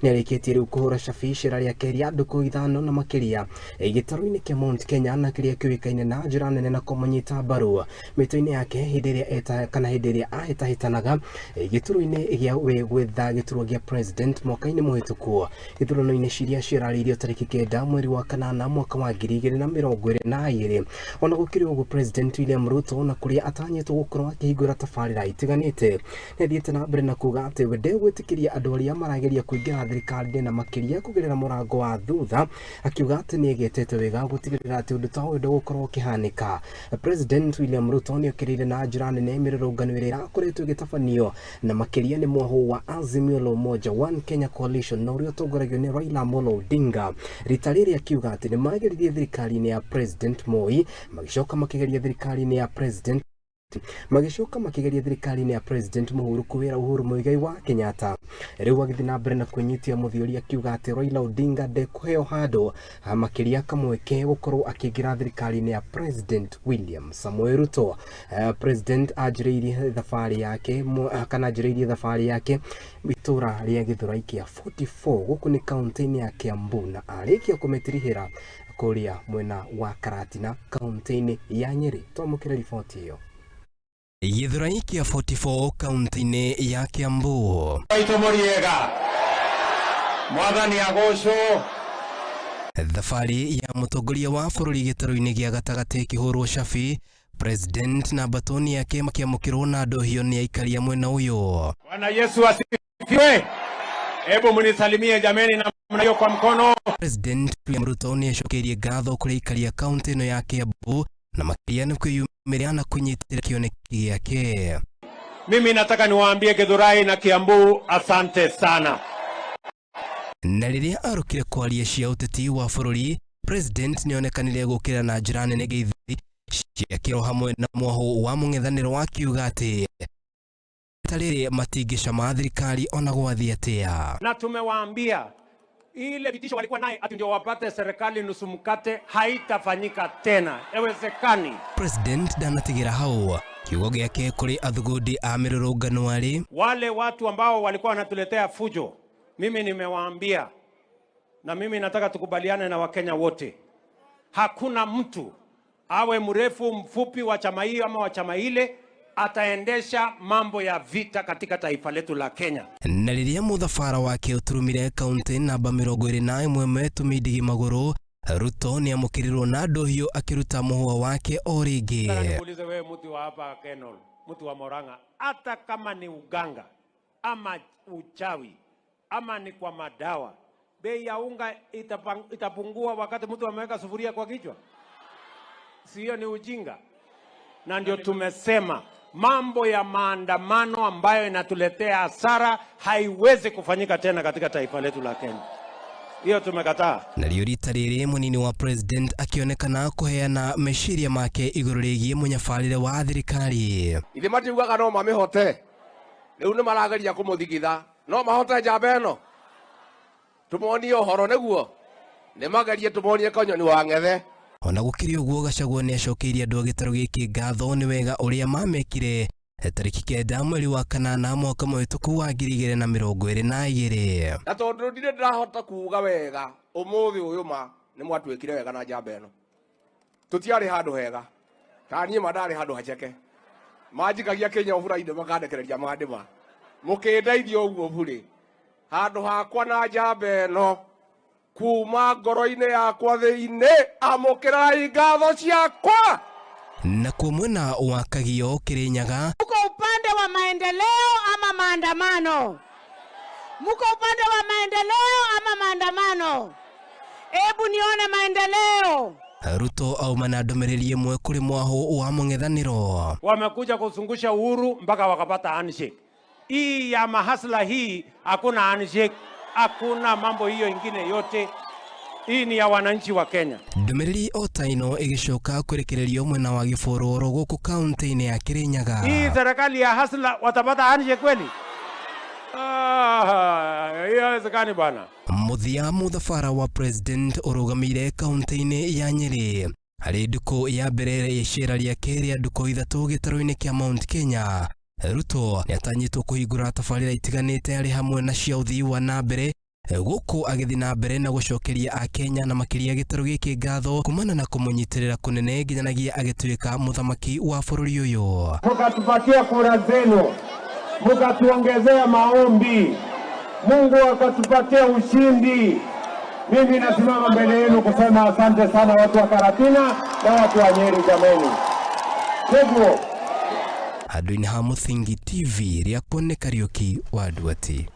Nĩarĩkĩtie rĩu kũhũra cabi icera rĩake rĩa ndukũ 5 na makĩria gĩtarũ-inĩ kĩa Mount Kenya na kĩrĩa kĩũĩkaine na njĩra nene na kũmũnyita mbaru mĩtwe-inĩ yake hĩndĩ ĩrĩa eta kana hĩndĩ ĩrĩa ahĩtahĩtanaga gĩturwa-inĩ gĩa we gwetha gĩturwa gĩa president mwaka-inĩ mũhĩtũku gĩthurano-inĩ ciria ciararĩirio tarĩki 9 mweri wa kanana mwaka wa 2022. Ona gũkĩrĩ ũguo, President William Ruto na kũrĩa atanyĩtwo gũkorwo akĩhingũra tabarĩra itiganĩte nĩathiĩte na mbere na kuga atĩ we ndegwĩtĩkĩria andũ arĩa marageria kũingĩra thirikari-inĩ na makĩria kũgerera mũrango wa thutha, akiuga atĩ nĩegetete wega gũtigĩrĩra atĩ ũndũ ta ũyũ ndũgũkorwo ũkĩhanĩka. President William Ruto nĩokĩrĩire na njĩra nene mĩrũrũngano ĩrĩa ĩrakoretwo ĩgĩtabanio na makĩria nĩ mwahũ wa Azimio la Umoja One Kenya Coalition na ũrĩa ũtongoragio nĩ Raila Amolo Odinga, rita rĩrĩ akiuga atĩ nĩmageririe thirikari-inĩ ya President Moi, magĩcoka makĩgeria thirikari-inĩ ya President magĩcoka makĩgeria thirikari-inĩ ya President mũhurũku wĩra Uhuru Muigai wa Kenyatta. Rĩu agĩthiĩ na mbere na kwĩnyitia mũthiori akiuga atĩ Raila Odinga ndekũheo handũ makĩria kamweke gũkorwo akĩingĩra thirikari-inĩ ya President William Samoei Ruto. President anjĩrĩirie thabarĩ yake kana anjĩrĩirie thabarĩ yake itũra rĩa Gĩthũrai kĩa 44 gũkũ nĩ kaunti-inĩ ya Kiambu na arĩkia kũmĩtirihĩra kũrĩa mwena wa Karatina kaunti-inĩ ya Nyeri. Twamũkĩre riboti ĩyo. Gĩthũrai kĩa 44 kaunti-inĩ ya Kiambu. Aitũ mũriega, mwathani agocwo. Thabarĩ ya mũtongoria wa bũrũri gĩtarũ-inĩ gĩa gatagatĩ ĩkĩhũrwo cabi, President na batoni yake makĩamũkĩrwo na ndohio nĩ aikari a mwena ũyũ. Bwana Yesu asifiwe. Hebu munisalimie jameni na mnayo kwa mkono. President William Ruto nĩ acokeirie ngatho kũrĩ aikari a kaunti ĩno ya Kiambu na makĩria nĩ kwĩyumĩria na kũnyitĩrĩra kĩoneki gĩake. Mimi nataka niwaambie Githurai na Kiambu asante sana. Na rĩrĩa arũkire kwaria cia ũteti wa bũrũri, President nĩonekanire gũkĩra na njĩra nene ngeithi ciakĩrwo hamwe na mwahũ wa mũng'ethanĩro wakiuga atĩ ta rĩrĩ matingĩcama thirikari ona gwathiĩ atĩa. Na tumewaambia ile vitisho walikuwa naye ati ndio wapate serikali nusu mkate haitafanyika tena, haiwezekani. President ndanatigĩra hau, kiugo gĩake kũrĩ athugundi a mĩrũrũngano arĩ wale watu ambao walikuwa wanatuletea fujo, mimi nimewaambia, na mimi nataka tukubaliane na Wakenya wote, hakuna mtu awe mrefu mfupi wa chama hiyo ama wa chama ile ataendesha mambo ya vita katika taifa letu la Kenya. Na rĩrĩa mũthabara wake ũturumire kaunti namba 21 Metu Magũrũ, Ruto nĩamũkĩrirwo na ndohio akĩruta mũhũa wake o rĩngĩ. Nataka nikuulize wewe mtu wa hapa Kenol, mtu wa Murang'a, hata kama ni uganga ama uchawi ama ni kwa madawa, bei ya unga itapungua wakati mtu ameweka sufuria kwa kichwa? Sio ni ujinga? Na ndio tumesema mambo ya maandamano ambayo inatuletea hasara haiwezi kufanyika tena katika taifa letu la Kenya. Hiyo tumekataa. Narĩo rita rĩrĩ mũnini wa president akĩonekana kũheana meciria make igũrũ rĩgiĩ mũnyabarĩre wa thirikari. Ithe matiugaga no mamihote, rĩu nĩ marageria kũmũthigitha, no mahote njamba ĩno. Tũmonie ũhoro nĩguo, nĩ magerie tũmonie konyoni wa ng'ethe. Ona gũkĩrĩ ũguo, Gachagua nĩ acokeirie andũ a gĩtarũ gĩkĩ ngatho nĩ wega ũrĩa mamekire tarĩki 9 mweri wa kanana mwaka mũhĩtũku wa 2022. Na tondũ ndirĩ ndĩrahota kuga wega ũmũthĩ ũyũ ma nĩ mwatwĩkire wega na njamba ĩno. Tũtiarĩ handũ hega, ta niĩ ma ndarĩ handũ haceke, manjikagia kĩnyobura-inĩ makandekereria mandĩma, mũkĩndeithia ũguo burĩ handũ hakwa na njamba ĩno kuma ngoro-inĩ yakwa thĩinĩ, amũkĩrai ngatho ciakwa. Na kwa mwena wa Kagio Kirinyaga, muko upande wa maendeleo ama maandamano? Muko upande wa maendeleo ama maandamano? Hebu nione maendeleo. Ruto auma na ndũmĩrĩri ĩmwe kũrĩ mwahũ wa mũng'ethanĩro. Wamekuja kuzungusha Uhuru mpaka wakapata handshake. Hii ya mahasla hii hakuna handshake, hakuna mambo hiyo ingine yote. Hii ni ya wananchi wa Kenya. Ndũmĩrĩri o ta ĩno ĩgĩcoka kwerekererio mwena wa Gĩbororo gũkũ kaunti-inĩ ya Kirinyaga. Hii serikali ya hasla watapata handshake kweli? Hiyo haiwezekani bwana. Mũthia mũthabara wa president ũrũgamĩire kaunti-inĩ ya Nyeri harĩ ndukũ ya mbere ya icera rĩake rĩa ndukũ 3 gĩtarũ-inĩ kĩa Mount Kenya. Ruto nĩatanyĩtwo kũhingũra tabarĩra itiganĩte arĩ hamwe na cia ũthii wa na mbere Gũkũ agĩthiĩ na mbere na gũcokeria Akenya na makĩria gĩtarũ gĩkĩ ngatho kumana na kũmũnyitĩrĩra kũnene nginyanagia agĩtuĩka mũthamaki wa bũrũri ũyũ. Mukatupatia kura zenu, mukatuongezea maombi, Mungu akatupatia ushindi. Mimi nasimama mbele yenu kusema asante sana watu wa Karatina na watu wa Nyeri, jameni. Niguo Handũ-inĩ ha Mũthingi TV rĩakwa nĩ Kariũki wa Nduati.